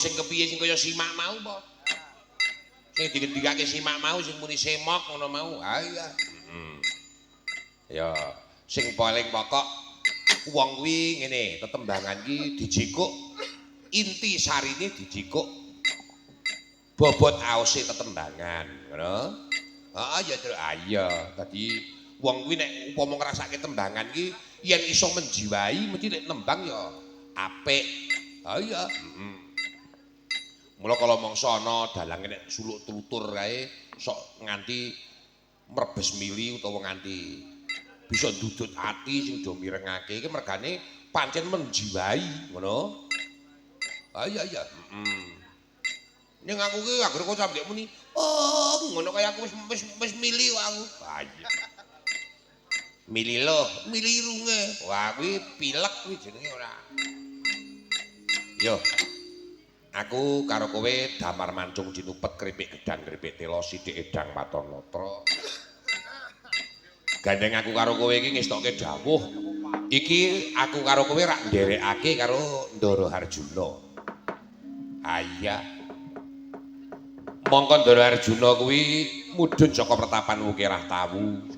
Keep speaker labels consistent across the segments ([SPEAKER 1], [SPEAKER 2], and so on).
[SPEAKER 1] Sing kepiye sing kaya simak mau apa? Sing digendikake simak mau sing muni semok ngono mau. Ha iya. Heeh. Ya, sing paling pokok wong kuwi ngene, tetembangan ki dijikuk inti sarine dijikuk bobot aose tetembangan, ngono. Heeh ya, Truk. Ah iya, dadi wong kuwi nek upama ngrasake tembangan ki yen iso menjiwai mesti nek nembang ya apik. Ha iya. Heeh. Mula kala mangsa ana dalange nek suluk tlutur kae sok nganti mrebes mili utawa nganti bisa ndudut ati sing do mirengake iki mergane pancen menjiwai, ngono. Ha iya iya. Heeh. Ning aku ki anggere kok sampe muni, "Oh, ngono kaya aku wis wis mili kok aku." Ha iya. Mili loh, mili irunge. Wah, kuwi pilek kuwi jenenge ora. Yo. Aku karo kowe damar mancung cinupet kripik gedang kripik tela sithik edang waton natra. Gandeng aku karo kowe iki ngestokke dawuh. Iki aku karo kowe rak nderekake karo Ndara Harjuna. Ha iya. Mongko Ndara Arjuna kuwi mudhun saka pertapan Wukirah Tawu.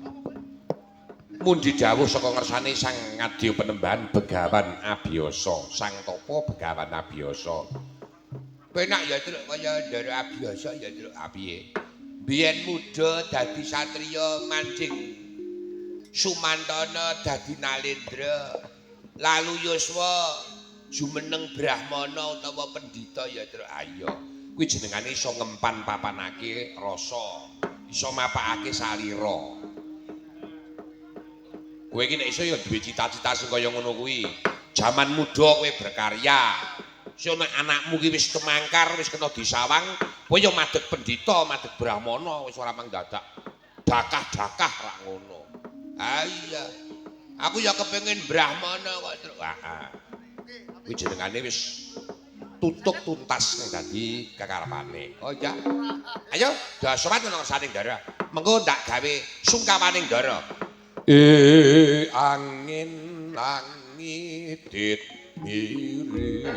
[SPEAKER 1] Mundi dawuh saka ngersane Sang Ngadya Penembahan Begawan Abiyasa, Sang Tapa Begawan Abiyasa. Penak ya Truk kaya Ndara Abiyasa ya Truk. Ha piye? Biyen muda dadi satriya manjing Sumantana dadi Nalendra. Lalu yuswa jumeneng brahmana utawa pendhita ya Truk. Ha iya. Kuwi jenengane iso ngempan papanake rasa, iso mapakake salira. Kowe iki nek iso ya duwe cita-cita sing kaya ngono kuwi. Jaman muda kowe berkarya. Iso nek anakmu ki wis kemangkar, wis kena disawang, kowe ya madeg pendhita, madeg brahmana, wis ora mang dadak dakah-dakah rak ngono. Ha iya. Aku ya kepengin brahmana kok, Truk. Heeh. Kuwi jenengane wis tutuk tuntas sing dadi kekarepane. Oh iya. Ayo, do sowan nang ngersane Ndara. Mengko ndak gawe sungkawaning Ndara. Angin langit miri.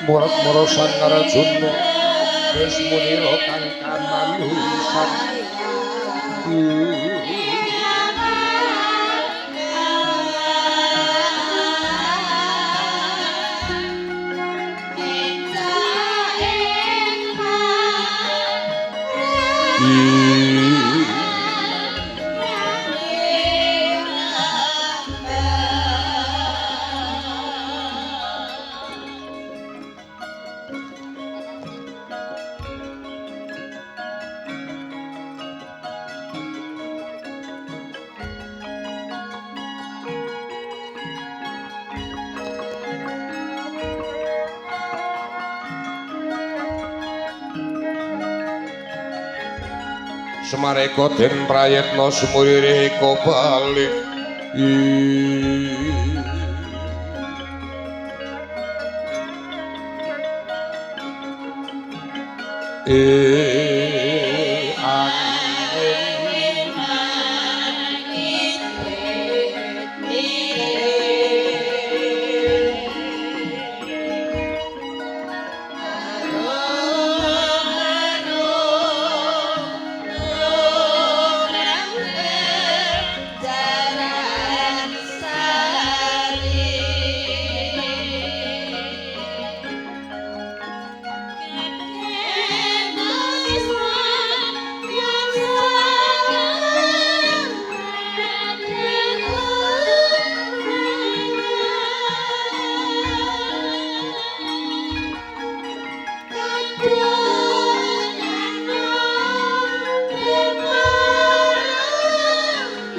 [SPEAKER 1] Murat-mura Sang Arjuna wis munira kang kamanusan. Semareka den prayitna sumurireka balik. Angin.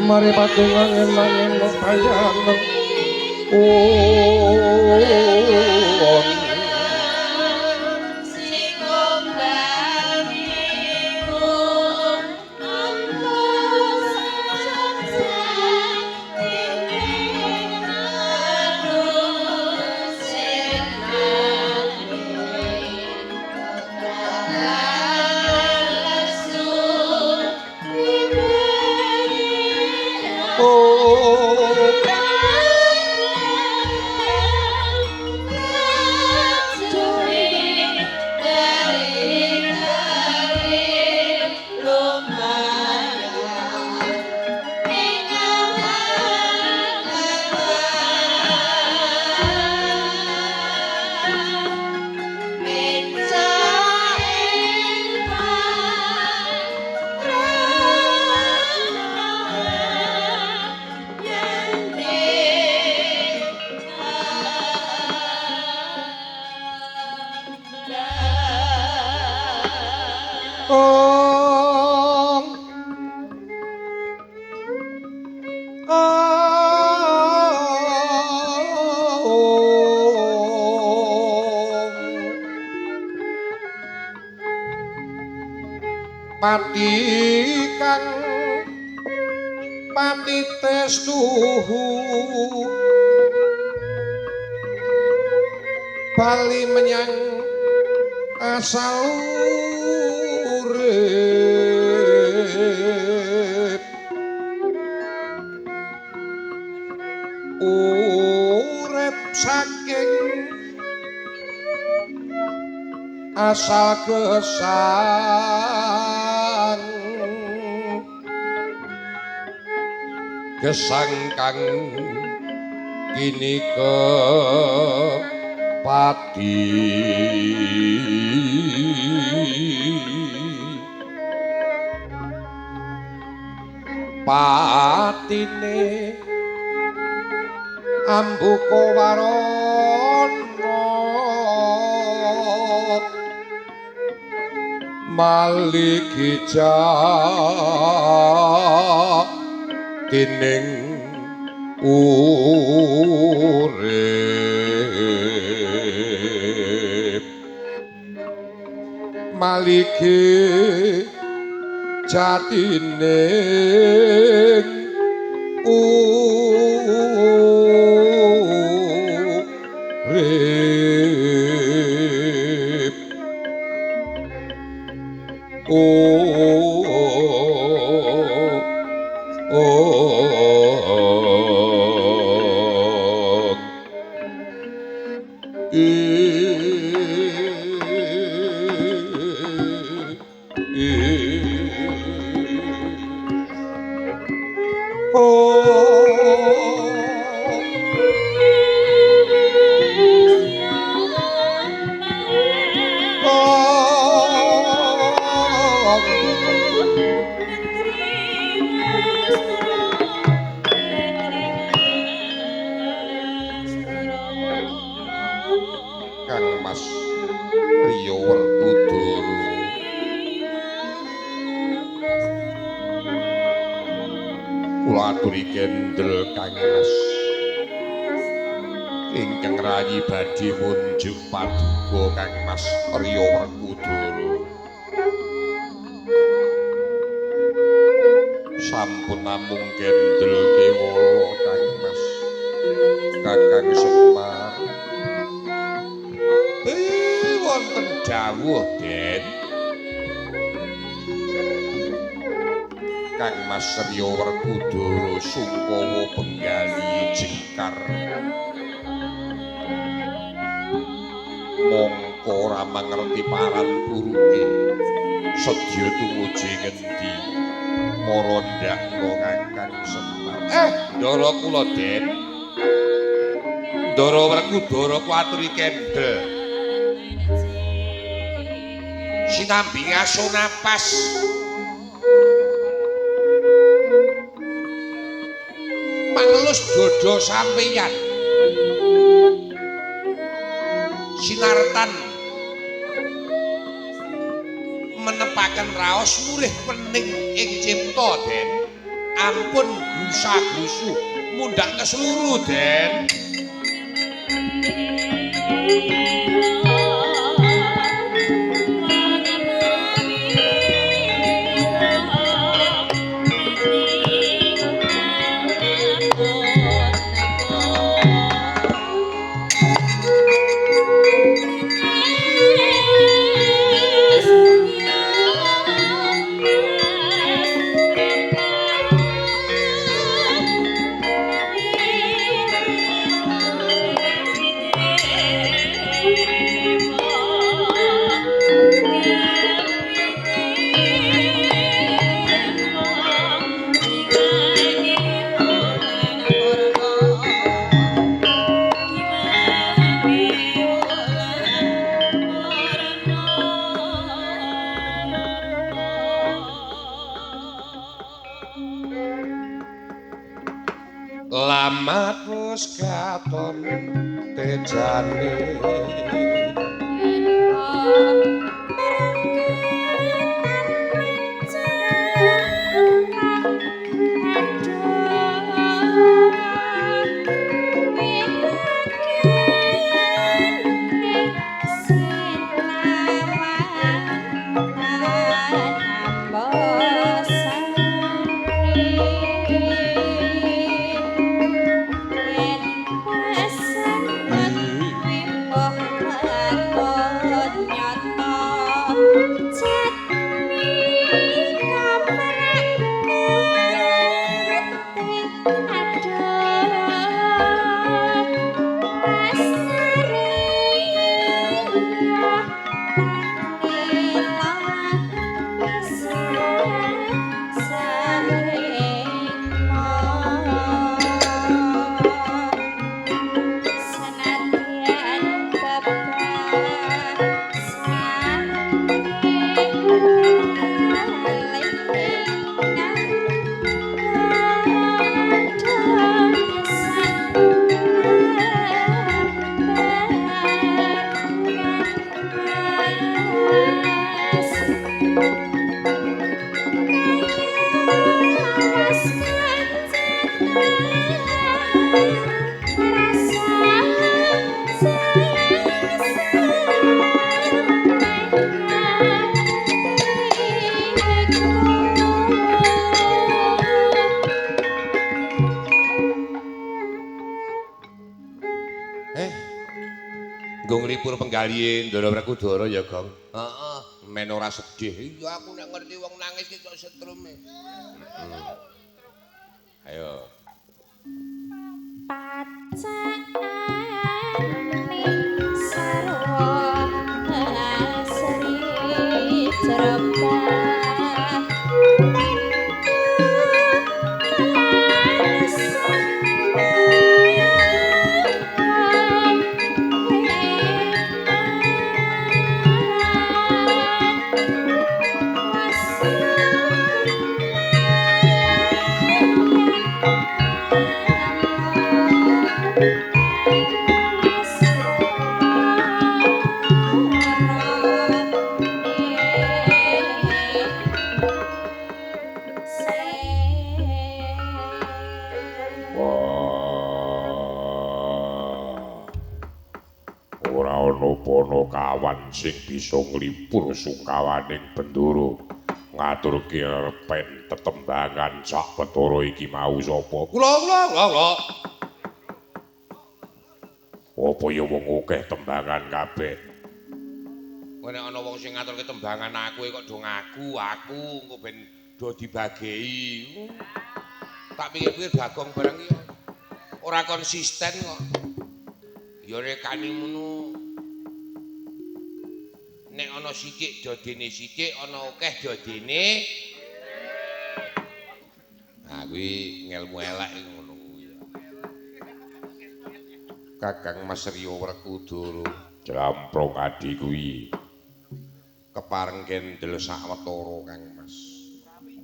[SPEAKER 1] Mari patungan nanging bayang Pati kang pati testuhu bali menyang asal urip urip saking asal gesang gesang kang kini kepati patine ambuka warana maliki jatining urip maliki jatining urip. Kang Mas Riyo Werkudara kula aturi kendel Kang Mas ingkang rayi badhe munjuk paduka Kang Mas Riyo Werkudara. Sampun namung kendel kewala Kang Mas Kakang Semar. Wonten dawuh Den Kang Mas Riyo Werkudara sungkawa penggali jengkar mongko ora mangerti paran puruke sedya tumuju ngendi mara ndakna Kakang Semar. Ndara kula Den Ndara Werkudara kuaturi kendel sinambi ngaso napas mangelus dodo sampeyan sinartan menepaken raos murih wening ing cipta Den Ampun grusa-grusu mundhak keseluruh, Den. Lama terus katon tejane Nglipur penggalih Ndara Werkudara ya, Gong. Heeh, men ora sedih. Iya, aku nek ngerti wong nangis ki kok setrume. Ayo.
[SPEAKER 2] Pacakane sarwa asri jrebah.
[SPEAKER 1] Kawan sing bisa nglipur sungkawaning Bendoro ngaturke repen tetembangan sak petara iki mau sapa? Kula kula kula kula. Apa ya wong akeh tembangan kabeh. Kowe nek ana wong sing ngaturke tembangan aku kok do ngaku aku engko ben do dibagei. Tak pikir-pikir Bagong barang iki ora konsisten kok. Ya rekane ngono. Nek ana sithik dodene sithik, ana akeh dodene. Nah kuwi ngelmu elek ngono kuwi. Kakang Mas Riyo Werkudara jlamprong adi kuwi. Kepareng kendel sawetara Kang Mas.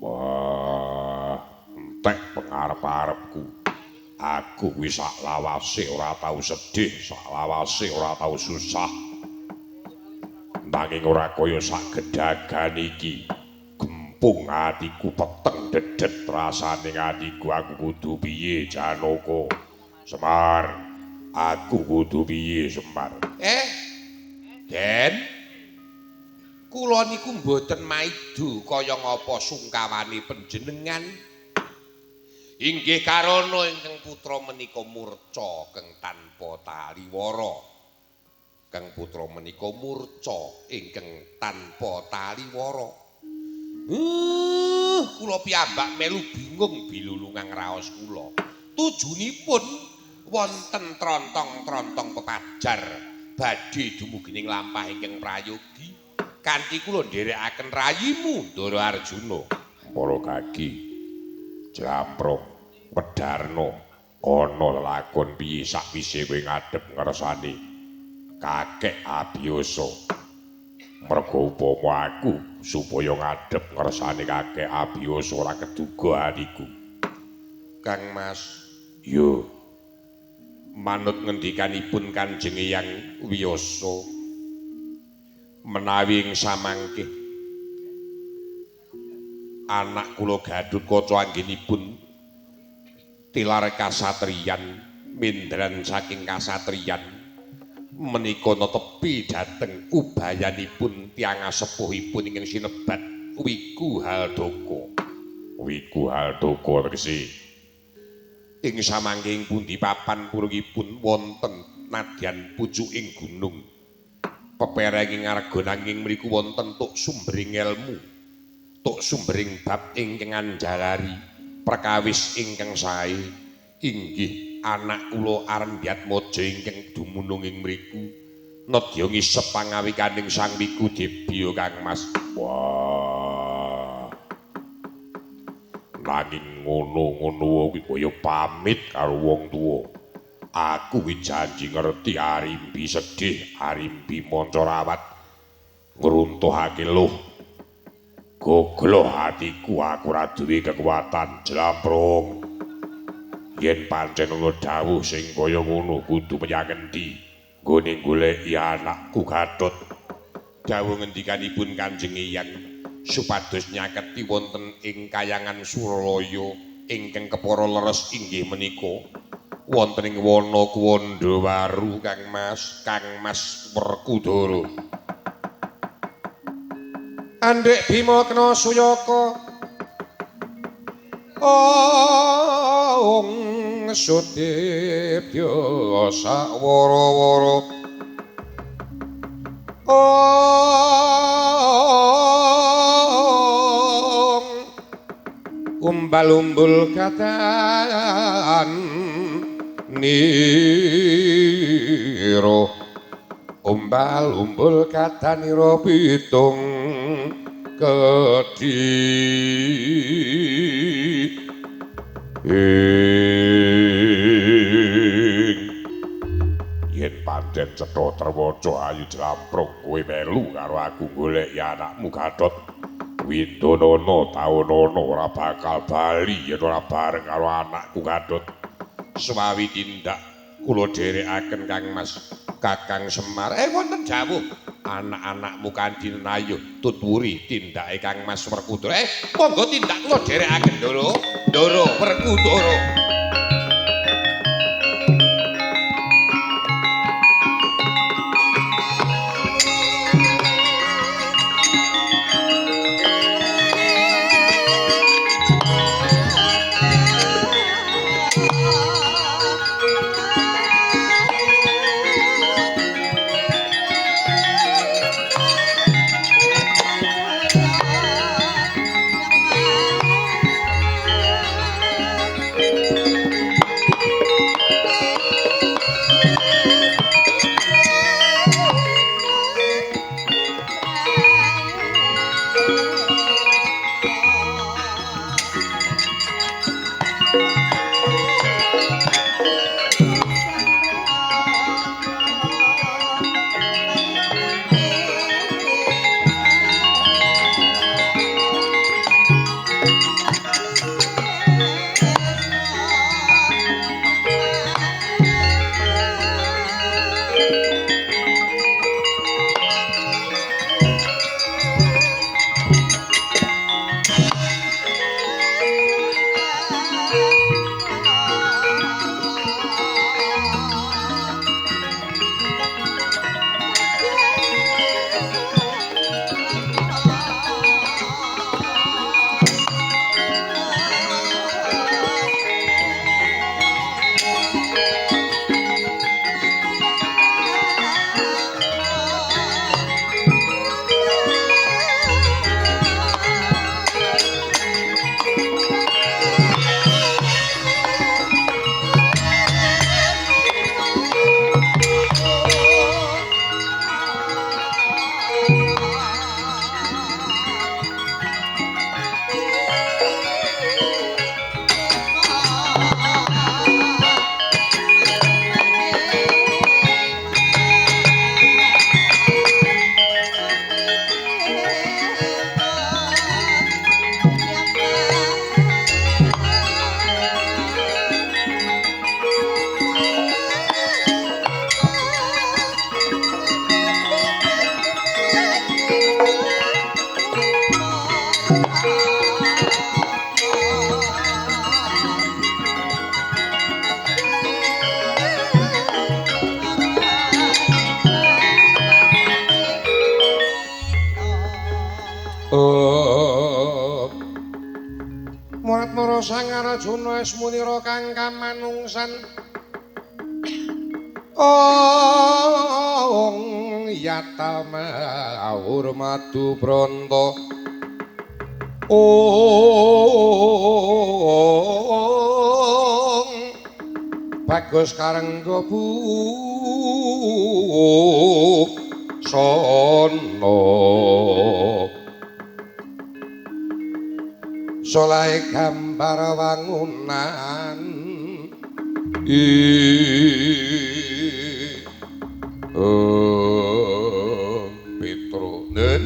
[SPEAKER 1] Wah, entek pengarep-arepku. Aku kuwi sak lawase ora tau sedih, sak lawase ora tau susah. Nanging ora kaya sak gedagan iki. Mumpung atiku peteng dedet rasane atiku, aku kudu piye Janaka? Semar, aku kudu piye Semar? Den, kula niku mboten maido kaya ngapa sungkawane panjenengan. Inggih karana ingkang putra menika murca keng tanpa taliwara. Kang putra menika murca ingkang tanpa taliwara. Kula piyambak melu bingung bilulungang raos kula. Tujunipun wonten trontong-trontong pepajar badhe dumugi ning lampah ingkang prayogi kanthi kula nderekaken rayimu Ndara Arjuna. Para kaki Jlamprong Wedarna ana lelakon piye sakwise kowe ngadhep ngersane kakek abiyasa. Merga upama aku supaya ngadhep ngersane kakek abiyasa ora keduga atiku. Kang Mas, yo manut ngendikanipun Kanjeng Eyang Wiyasa menawi ing samangke anak kula Gathotkaca anggenipun tilar kasatriyan mindran saking kasatriyan menika netepi dhateng ubayanipun tiyang asepuhipun ingkang sinebat Wiku Haldaka. Wiku Haldaka tegese ing samangke ing pundi papan purungipun wonten nadyan pucuking gunung pepereng ing ngarga nanging mriku wonten tuk sumbering elmu, tuk sumbering bab ingkang anjalari perkawis ingkang sae inggih anak kula Arembyatmaja ingkang dumunung ing mriku nedya ngisep pangawikaning Sang Wiku Debya Kang Mas. Wah. Nanging ngono-ngono kuwi kaya pamit karo wong tuwa. Aku kuwi janji ngerti Arimbi sedih, Arimbi manca rawat ngruntuhake luh. Gogloh atiku, aku ora duwe kekuatan Jlamprong. Yen pancen ana dawuh sing kaya ngono kudu menyang endi nggone goleki anakku Gatot. Dawuh ngendikanipun Kanjeng Eyang supados nyaketi wonten ing kayangan Suralaya ingkang kepara leres inggih menika wonten ing wana Kuwandawaru Kang Mas, Kang Mas Werkudara. Andhek Bima kena suyaka ong sudipya sawara-wara ong umbal-umbul katan nira umbal-umbul katanira pitung kedhi yen pancen cetha terwaca ayu Jlamprong kowe melu karo aku goleki anakmu Gatot. Windonono taonono ora bakal bali yen ora bareng karo anakku Gatot. Swawi tindak kula dherekaken Kang Mas Kakang Semar. Wonten dawuh anak-anakmu kanthi nayuh tuturi tindake Kang Mas Werkudara. Monggo tindak kula dherekaken Ndoro. Ndoro Werkudara.
[SPEAKER 2] Thank you.
[SPEAKER 1] Murat mara Sang Arjuna Esmunira kang kamanungsan. Ong yatal maur madu bronto. Ong bagus karengga busana. Solahe gambar wangunan Petro nen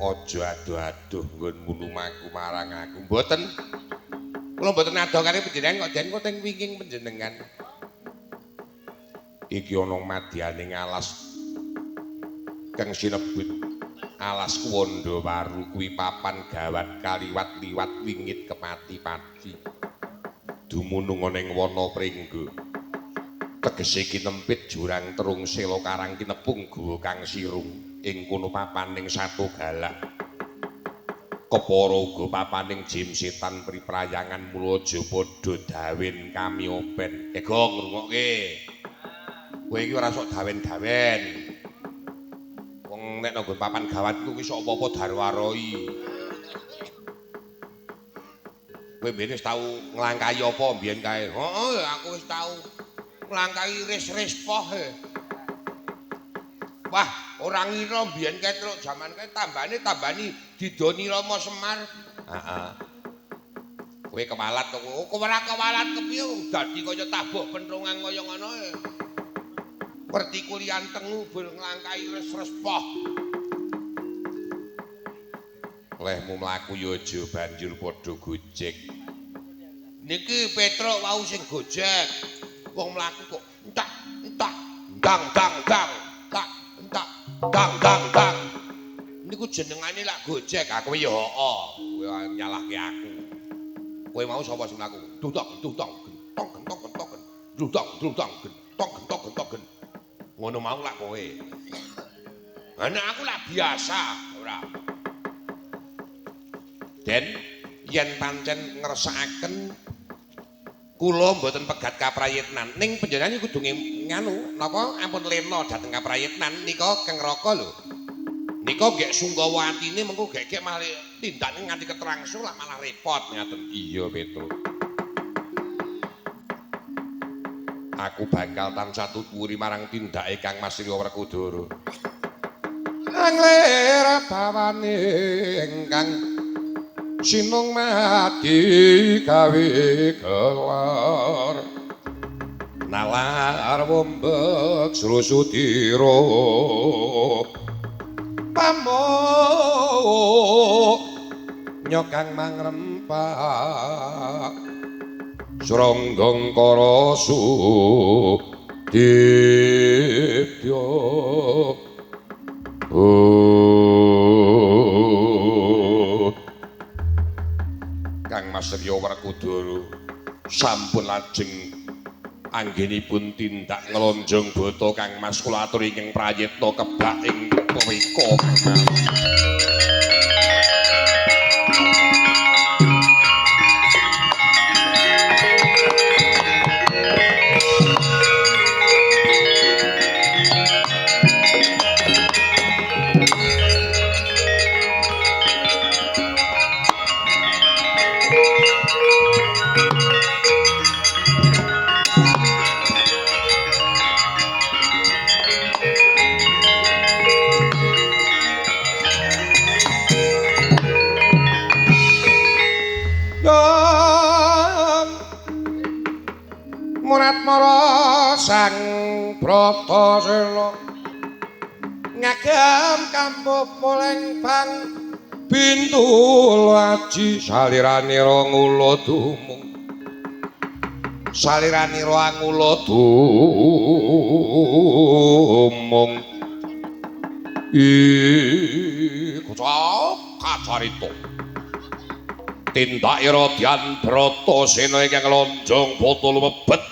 [SPEAKER 1] aja aduh-aduh nggonmu lumaku marang aku. Mboten. Kula mboten adoh kali panjenengan kok den kok teng wingking panjenengan. Iki ana madyaning alas kang sinebut alas Kuwandawaru kuwi papan gawat kaliwat liwat wingit kepati-pati. Dumunung ana ing wana pringga. Tegese kinempit jurang terung sela karang kinepung guwa kang sirung ing kono papaning satu galak. Kepara uga papaning jim setan priprayangan mula aja padha dawen kami open. Gong ngrungokke. Kowe iki ora sok dawen-dawen. Wong nek nang papan gawat iku wis apa-apa darwaroi. Kowe mbiyen wis tau nglangkahi apa mbiyen kae? Heeh, aku wis tau nglangkahi ris-ris poh. Wah, ora ngira mbiyen kae truk jaman kae tambane tambani didoni Rama Semar. Heeh. Kowe kewalat kok. Kowe ora kewalat kepiye wong dadi kaya tabuh penthungan kaya ngono. Pertikulian tengu bul nglangkahi res-res poh. Lehmu mlaku ya aja banjur padha gojek. Niki Petruk wau sing gojek. Wong mlaku kok entak entak ndang ndang ndang tak entak ndang ndang ndang. Niku jenengane lak gojek. Aku ya heeh. Kowe nyalahke aku. Kowe mau sapa sing mlaku? Dudong dudong gentong gentong gentong dudong dudong gentong gentong gentong. Ngono mau lak kowe. Lah aku lak biasa ora. Den yen pancen ngersakaken kula mboten pegat kaprayitnan ning panjenengan kudu nganu napa ampun lena dhateng kaprayitnan nika Kang Raka lho. Nika gek sungkawa atine mengko gek-gek malah tindakne nganti ketrangsul lak malah repot ngaten. Iya Petro. Aku bakal tansah tuturi marang tindake Kang Mas Riya Werkudara. Anglir bawane ingkang sinung mati gawe kelar. Nalar wombek srusudira. Pamuk nyokang mangrempak. Sronggong karasu dibya. Kang Mas Riya Werkudara sampun lajeng anggenipun tindak nglonjong bata Kang Mas kula aturi ingkang prayitna kebak ing peweka. Murat mara Sang Bratasena ngagem kampuh poleng bang bintu aji saliranira ngula dumung saliranira ngula dumung iku kacarita tindake Radyan Bratasena ingkang lonjong bata lumebet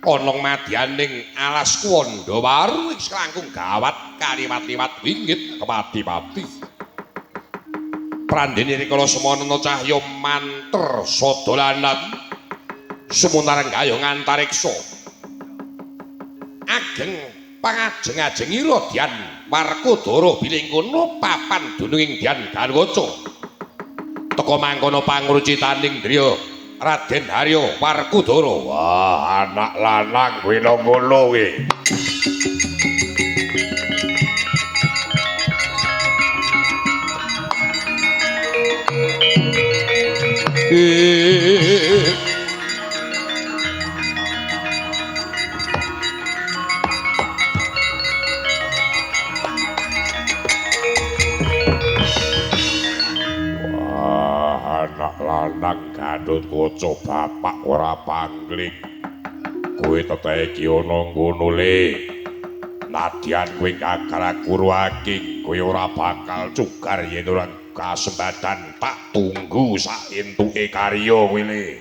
[SPEAKER 1] ana madyaning alas Kuwandawaru wis langkung gawat kaliwat-liwat wingit kepati-pati. Prandene rikala semana cahya manter sadalanan sumunareng gayuh ngantariksa. Ageng pangajeng-ajengira Dyan Werkudara bilih kono papan dununging Dyan Garukaca. Teka mangkono pangrucitaning driya Raden Harya Werkudara.
[SPEAKER 3] Wah, anak lanang kuwi ngono kuwi. Wah, anak lanang Gatotkaca bapak ora pangling. Kowe tetehe iki ana ngono le. Nadyan kowe gagal kuruake, kowe ora bakal cugar yen ora kasembadan tak tunggu sak entuke karya kowe le.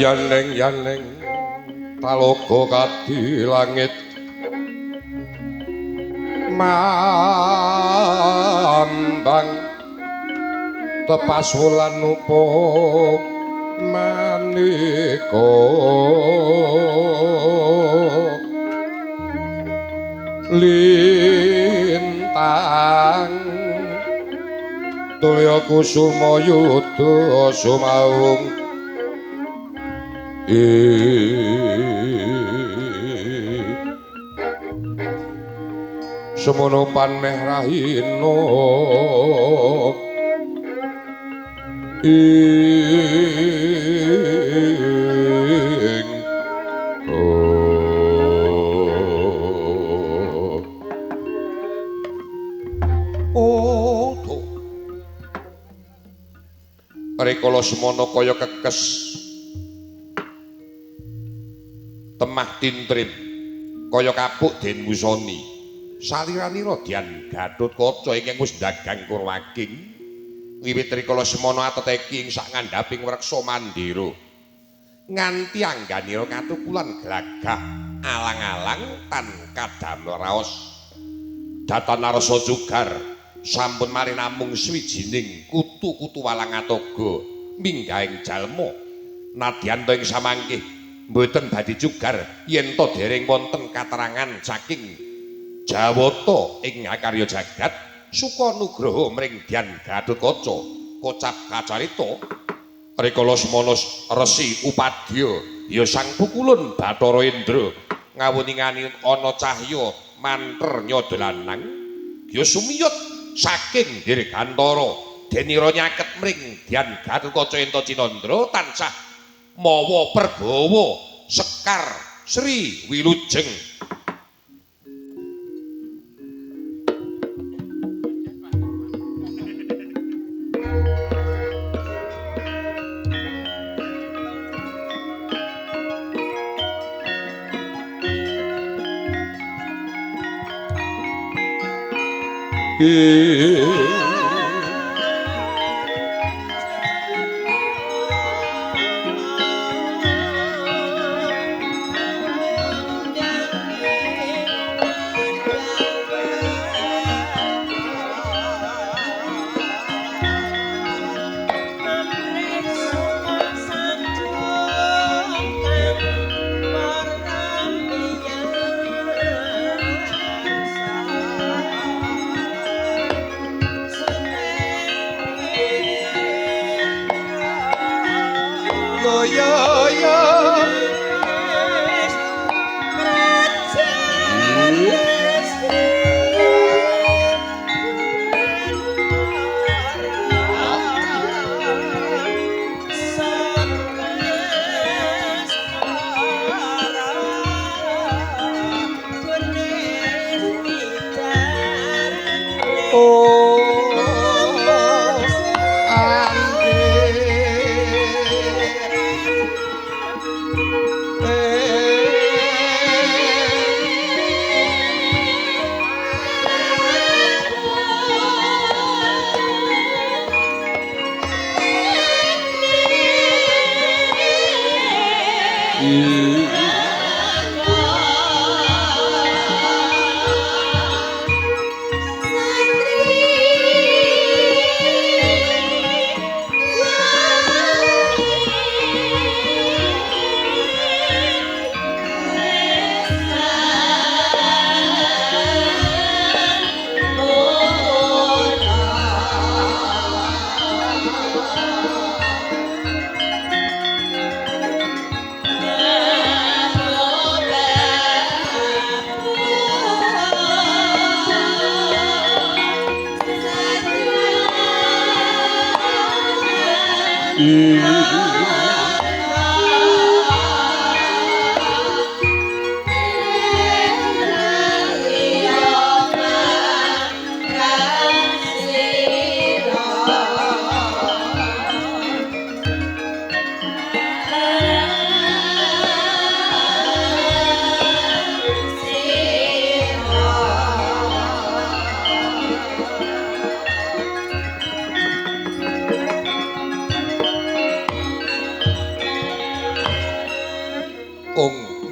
[SPEAKER 3] Yaneng yaneng talaga kadi langit mambang tepas wulan upa maneka lintang tulya kusuma yudha sumaung. Semono panmeh rahina ing oh to rikala semono kaya kekes temah tintrim kaya kapuk den wusoni saliranira Dyan Gatotkaca ingkang wis dagang kurwaking wiwit rikala semana ateteki ing sak ngandhaping wreksa mandira nganti angganira katukulan glagah alang-alang tan kadamel raos datan arsa jugar sampun mari namung swijining kutu-kutu walang atoga minggahing jalma nadyan to ing samangke
[SPEAKER 1] mboten badhe cugar yen to dereng wonten katerangan saking Jawata ing akarya jagat suka nugraha mring Dyan Gatotkaca kocap kacarita rikala semana Resi Upadya ya Sang Pukulun Bathara Indra ngawuningani ana cahya manter nyodolanang ya sumiyut saking dirgantara denira nyaket mring Dyan Gatotkaca enta Cinandra tansah mawa perbawa sekar Sri Wilujeng.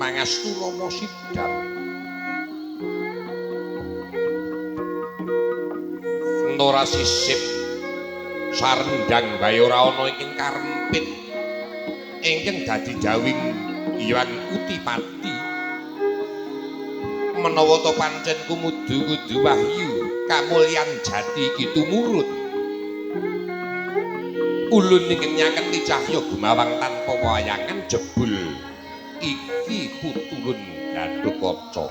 [SPEAKER 1] Mangastu Rama Sidam Nora sisip sarendang bae ora ana ingkang karempit ingkang dadi jawing Hyang Utipati menawa to pancen kumudu kudu wahyu kamulyan jati iki tumurun ulun ingkang nyaketi cahya gumawang tanpa wayangan jebul iki putulun Gatotkaca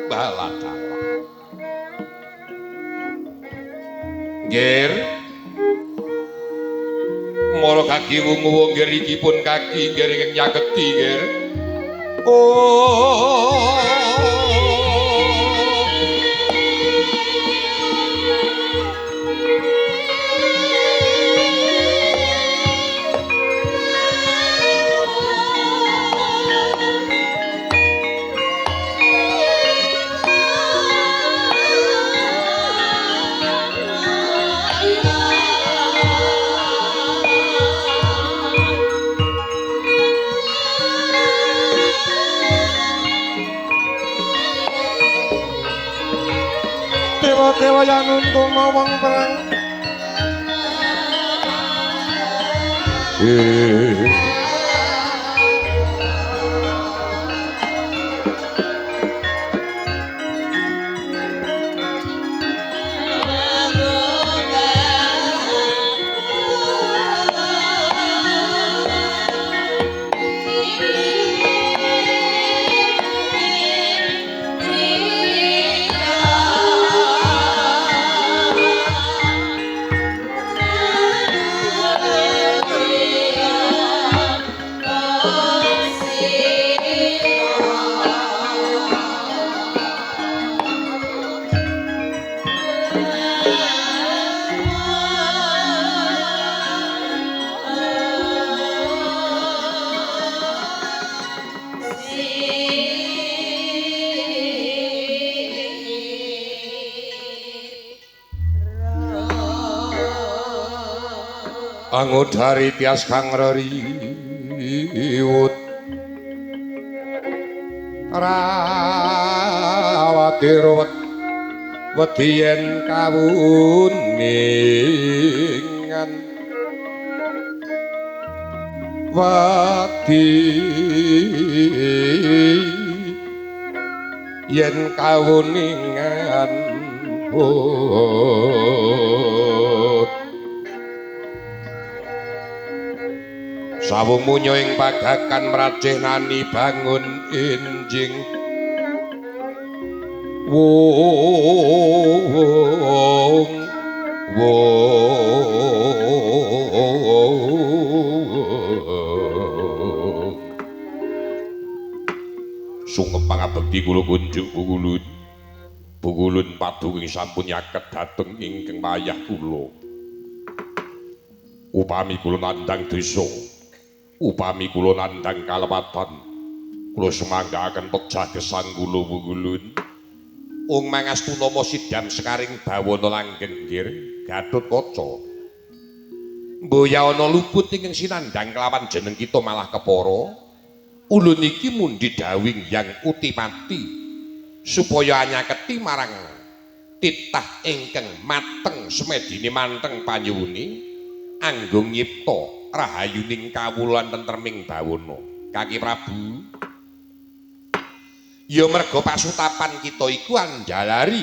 [SPEAKER 1] baladala. Nggir mara kaki wungu nggir iki pun kaki nggir ingkang nyaketi nggir. Oh
[SPEAKER 4] Dewa yang nuntuna wong perang.
[SPEAKER 3] Angudari tias kang reriwut rawati ruwet wedi yen kawuningan wedi yen kawuningan sawung munyo ing pagakan mracih nani bangun enjing wong wong sungkem pangabekti kula kunjuk pukulun pukulun paduking sampun nyaket dhateng ingkang wayah kula upami kula nandhang desa upami kula nandhang kalepatan kula sumanggaaken pejah gesang kula pukulun. Ung mangastu nama sidam sekaring bawana langgeng nggir Gatotkaca. Mboya ana luput ingkang sinandhang kelawan jeneng kita malah kepara. Ulun iki mundhi dawing Hyang Utipati supaya anyaketi marang titah ingkang mateng semedine manteng panyuwune anggung nyipta rahayuning kawulan tentreming bawana. Kaki Prabu, ya merga pasutapan kita iku anjalari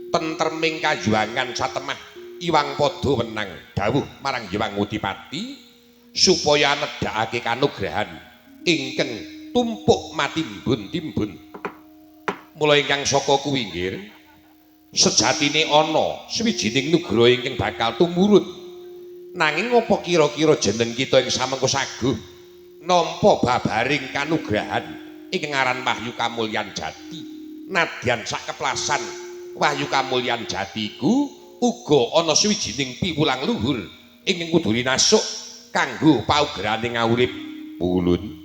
[SPEAKER 3] tentreming kayuwangan satemah Iwang Padha wenang dawuh marang Hyang Utipati supaya nedhakake kanugrahan ingkang tumpuk matimbun-timbun. Mula ingkang saka kuwi nggir sejatine ana sawijining nugraha ingkang bakal tumurun. Nanging apa kira-kira jeneng kita ing samengko saguh nampa babaring kanugrahan ingkang aran Wahyu Kamulyan Jati. Nadyan sakeplasan Wahyu Kamulyan Jati iku uga ana sawijining piwulang luhur ingkang kudu rinasuk kanggo paugerane ngaurip. Ulun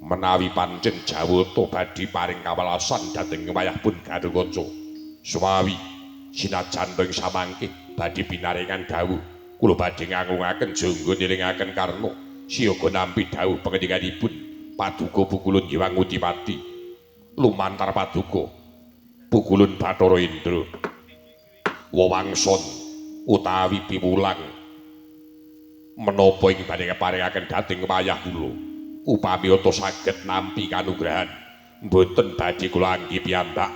[SPEAKER 3] menawi pancen jawata badhe paring kawelasan dhateng wayahpun Gatotkaca. Sumawi sinajan ing samangke badhe pinaringan dawuh kula badhe ngangungaken jangga nilingaken karna siyaga nampi dawuh pangendhikanipun Paduka Pukulun Hyang Utipati lumantar Paduka Pukulun Bathara Indra wewangson utawi piwulang menapa ing badhe keparingaken dhateng wayah kula upami ata saged nampi kanugrahan mboten badhe kula anggi piyambak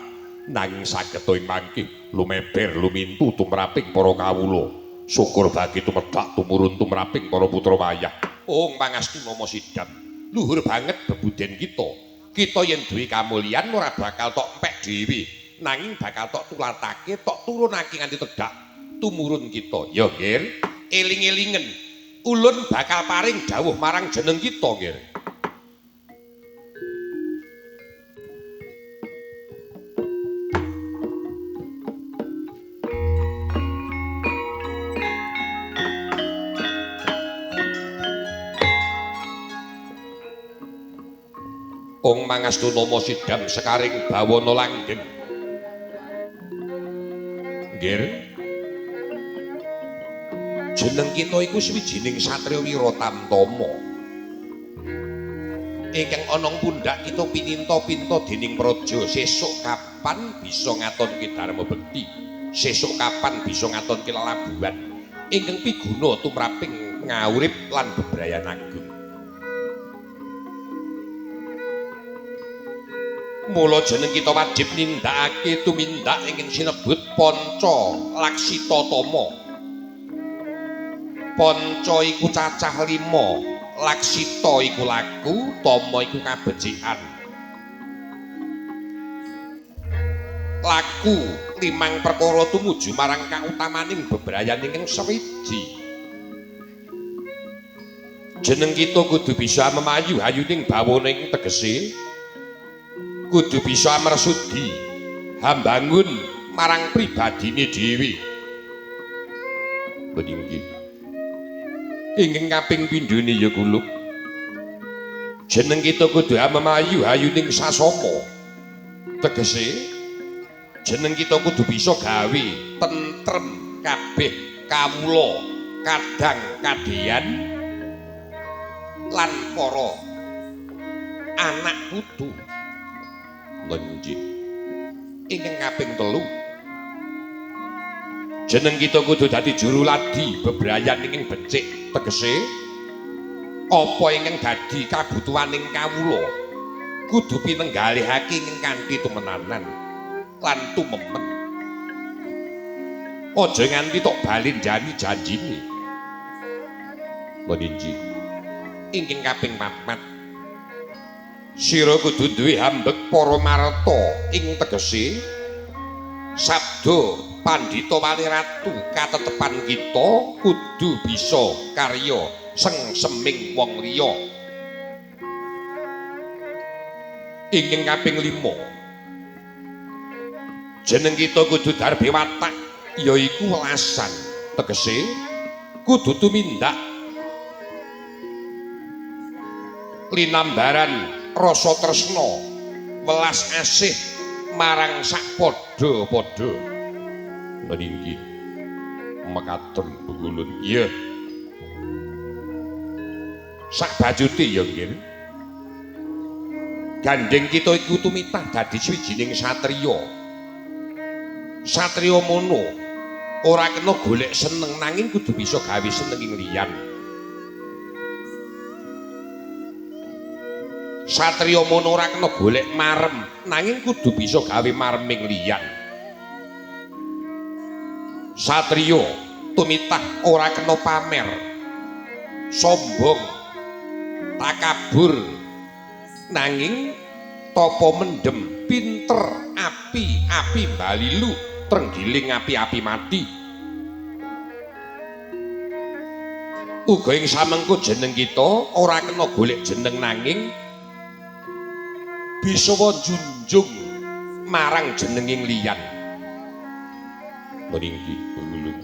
[SPEAKER 3] nanging saged ing mangke lumeber lumintu tumraping para kawula syukur bagi tumedhak tumurun tumraping para putra wayah. Ong pangastu nama sidam luhur banget bebuden kita. Kita yen duwe kamulyan ora bakal tok empek dhewe, nanging bakal tok tulatake, tok turunake nganti tedhak tumurun kita. Ya nggih, eling-elingen ulun bakal paring dawuh marang jeneng kita nggih. Ong mangastu nama sidam sekaring bawana langgeng. Nggih. Jeneng kita iku sawijining satriya wira tamtama. Ingkang ana pundhak kita pininta-pinta dening praja sesuk kapan bisa ngatonke dharma bekti, sesuk kapan bisa ngatonke lelabuhan ingkang piguna tumraping ngaurip lan bebrayan agung. Mula jeneng kita wajib nindakake tumindak ingkang sinebut Panca Laksita Tama. Panca iku cacah 5, laksita iku laku, tama iku kabecikan. Laku limang perkara tumuju marang kautamaning bebrayan ingkang sewiji. Jeneng kita kudu bisa memayu hayuning bawana ing tegese kudu bisa mersudi hambangun marang pribadine dhewe. Inggih. Ingkang kaping pindhone ya kulup. Jeneng kita kudu memayu hayuning sasama. Tegese jeneng kita kudu bisa gawe tentrem kabeh kawula
[SPEAKER 1] kadang kadeyan lan para anak putu. Lenjih. Ingkang kaping 3, jeneng kita kudu dadi juru ladi bebrayan ingkang becik, tegese apa ingkang dadi kabutuhaning kawula kudu pinenggalihake ing kanthi tumenanan lan tumemen. Aja nganti tok balenjani janjine. Lenjih. Ingkang kaping 4, sira kudu duwe hambek para marta ing tegese sabda pandhita wali ratu katetepan kita kudu bisa karya sengseming wong liya. Ingkang kaping 5, jeneng kita kudu darbe watak yaiku welasan, tegese kudu tumindak linambaran rasa tresna welas asih marang sak padha-padha. Meninggi mekaten pengulun. Iya. Sak bajute ya nggih. Gandeng kita iku tumitah dadi swijining satriya. Satriya mono ora kena golek seneng nanging kudu bisa gawe seneng ing liyan. Satriya mono ora kena golek marem nanging kudu bisa gawe mareming liyan. Satriya tumitah ora kena pamer, sombong, takabur, nanging tapa mendem, pinter, api-api balilu, trenggiling api-api mati. Uga ing samengko jeneng kita ora kena golek jeneng nanging bisa junjung marang jenenging liyan. Meninggi pengulun.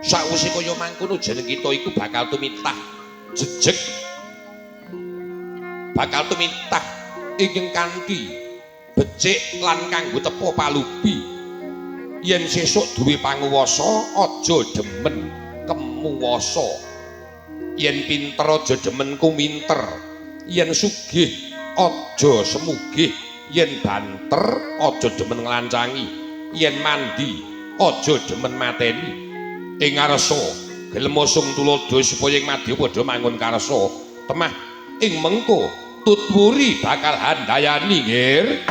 [SPEAKER 1] Sakwise kaya mangkono jeneng kita iku bakal tumitah jejeg, bakal tumitah ingkang kanthi becik lan kanggo tepa palubi. Yen sesuk duwe panguwasa aja demen kemuwasa. Yen pinter aja demen kuminter. Yen sugih aja semugih. Yen banter aja demen nglancangi. Yen mandi aja demen mateni. Ing ngarsa gelem sung tuladha supaya ing madya padha mangun karsa. Temah ing mengko tutwuri bakal handayani, nggih.